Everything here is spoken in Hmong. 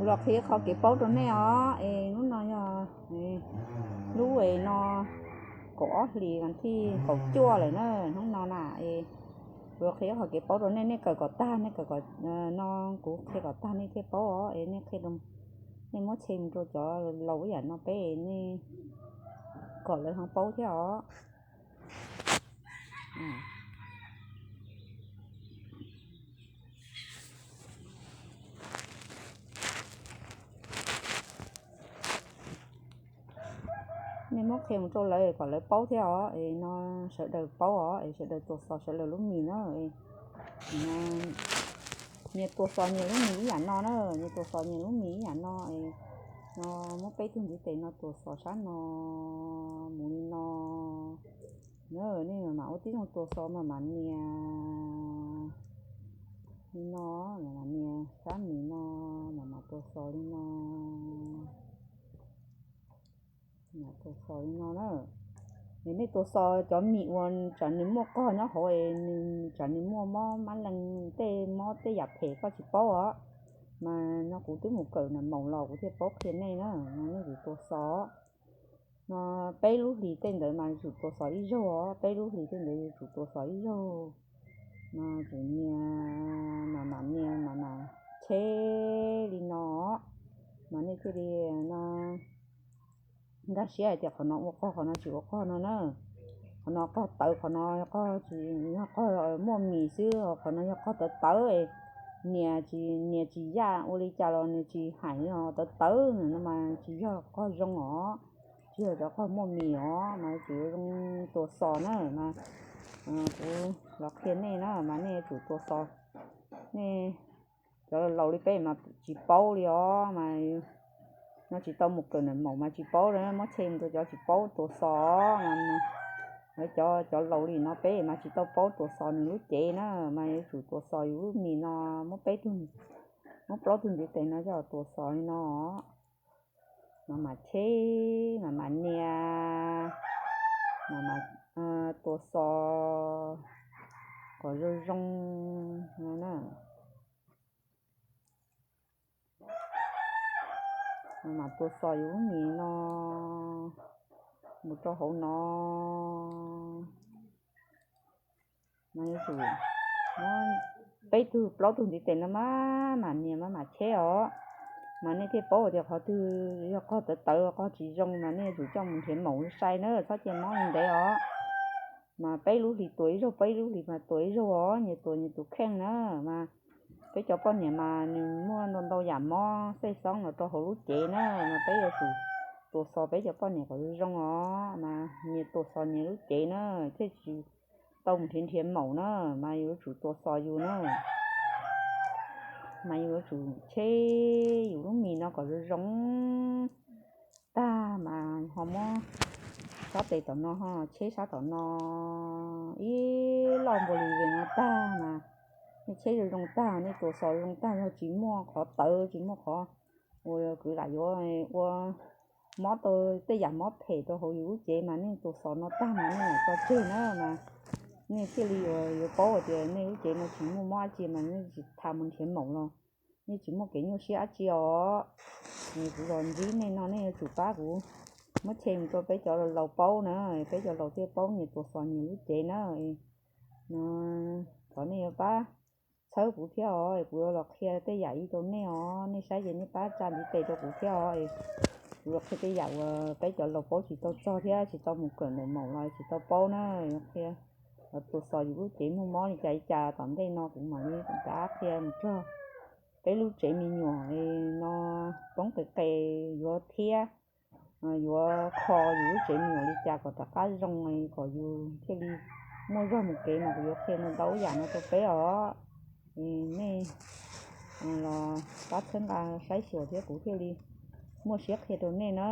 Los qhia qhov kev paub rau nej os. Es hnub no yog lub es no kaum ob hlis vas thij kaum cuaj lawm na. Hnub no na es kuv qhia qhov kev paub rau nej, nej kawm kom tag, nej kawm kom, no kuv qhia kom tag nej thiaj paub os. Es nej qhia, nej muab tshem mus rau cov laus ib yam no peb, nej kom lawv ho paub thiab os. Nej muab qhia mus rau lawv kom lawv paub thiab os. Es no sawv daws paub os, es sawv daws tuas xos sawv daws lub mis na. Nyias tuas xos nyias lub mis ib yam no na, nyias tuas xos nyias lub mis ib yam no. Es no muab peb tug ntiv tes no tuas xos sab no mus li no. Nej mam mam ua tib zoo tuas xos mas mam nias li no, mam mam nias sab mis no, mam mam tuas xos li no. Mam tuas xos li no na. Es nej tuas xos cov mis uas tsam nws muaj qog nyob hauv, nws tsam nws muaj mob mab lees tej mob tej yam phem koj tsis paub os. Mas no kuv twb mus kawm nam maum los kuv thiaj paub qhia nej na. Nej tsum tuas xos. No peb lub hlis tej ntawd mas yuav tsum tuas xos ib zaug os, peb lub hlis tej ntawd yuav tsum tuas xos ib zaug. No tsum nias, mam mam nias mam mam cheb li no, mas nej thiaj li no nkag siab hais tias qhov no ua qog qhov no tsis ua qog no na. Qhov no qog tawv, qhov no qog tsis, yog qog muaj mis xwb, qhov no yog qog tawv tawv. Nias tsis, nias tsis yaj ua li cas los nws tsis hais, tawv tawv no mas tsis yog qog zoo os, tsis yog cov qog muaj mis os, mas yuav tsum zoo tuas xos na. Mas kuv los qhia nej na, mas nej yuav tsum tuas xos. Nej cov laus li peb mas tsis paub li os, mas no tsis tau mus kawm nam maum mas tsis paub, muab tshem mus rau cov tsis paub tuas xos. Cov, cov laus li no peb mas tsis tau paub tuas xos nws lub cev na, mas yuav tsum tuas xos yus lub mis no, muab peb tug, muab plaub tug ntiv tes no coj tuas xos li no. Mas mam cheb, mas mam nias, mas mam tuas xos kom zoo zoo no na. Mas mam tuas xos yus lub mis no mus rau hauv no. Mas yuav tsum muab peb tug plaub tug ntiv tes no mas mam nias mas mam cheb os. Mas nej thiaj paub tias qhov twg yog qog tawv tawv qog tsis zoo mas nej yuav tsum coj mus nrhiav maum sai na, txhob cia mob li ntev os. Mas peb lub hlis tuas ib zaug, peb lub hlis mas tuas ib zaug os, nyias tuas nyias tus kheej na. Mas peb cov poj niam mas nws muaj ntau ntau yam mob xej xoob los rau hauv lub cev na, mas peb yuav tsum tuas xos peb cov poj niam kom zoo os, mas nyias tuas xos nyias lub cev na, thiaj tsis tau mus nrhiav nrhiav maum na, mas yus yuav tsum tuas xos yus na. Mas yus yuav tsum cheb yus lub mis no kom zoo zoo tag mas ho muab sab tes tom no ho cheb sab tom no ib loj npaum li no tag mas nej cheb zoo zoo tag, nej tuas xos zoo tag, yog tsis muaj qhov tawv tsis muaj qhov uas kwv lam yuav ua mob tau tej yam mob phem rau hauv yus lub cev mas nej tuas xos no tag mas nej mam tso tseg na, mas nej thiaj li yuav paub hais tias nej lub cev no tsis muaj mob dab tsi mas nej tsis tas mus nrhiav maum los nej tsis muaj kev nyuaj siab dab tsi os. Kuv los ntsib nej no nej yuav tsum pab kuv muab tshem mus rau peb cov laus paub na, peb cov laus thiaj paub nyias tuas xos nyias lub cev na. Thov nej yuav pab txhawb kuv thiab os, kuv yuav los qhia tej yam ib rau nej os, nej saib ces nej pab tsa ntiv tes rau kuv thiab os. Kuv yuav qhia tej yam uas peb cov laus paub tsis tau txog thiab tsis tau mus kawm nam maum los tsis tau paub na, yuav qhia tuas xos yus lub cev muaj mob li cas li cas tom ntej no kuv mam li rov qhia mus txog peb lub tsev me nyuam no poob qis qes yuav thiab yuav kho yus lub tsev me nyuam li cas kom rov qab zoo kom yus thiaj li muaj zog mus kev mas kuv yuav qhia ntau ntau yam no rau peb os. Nej los pab txhawb nqa saib xyuas thiab kuv thiaj li muaj siab qhia rau nej na.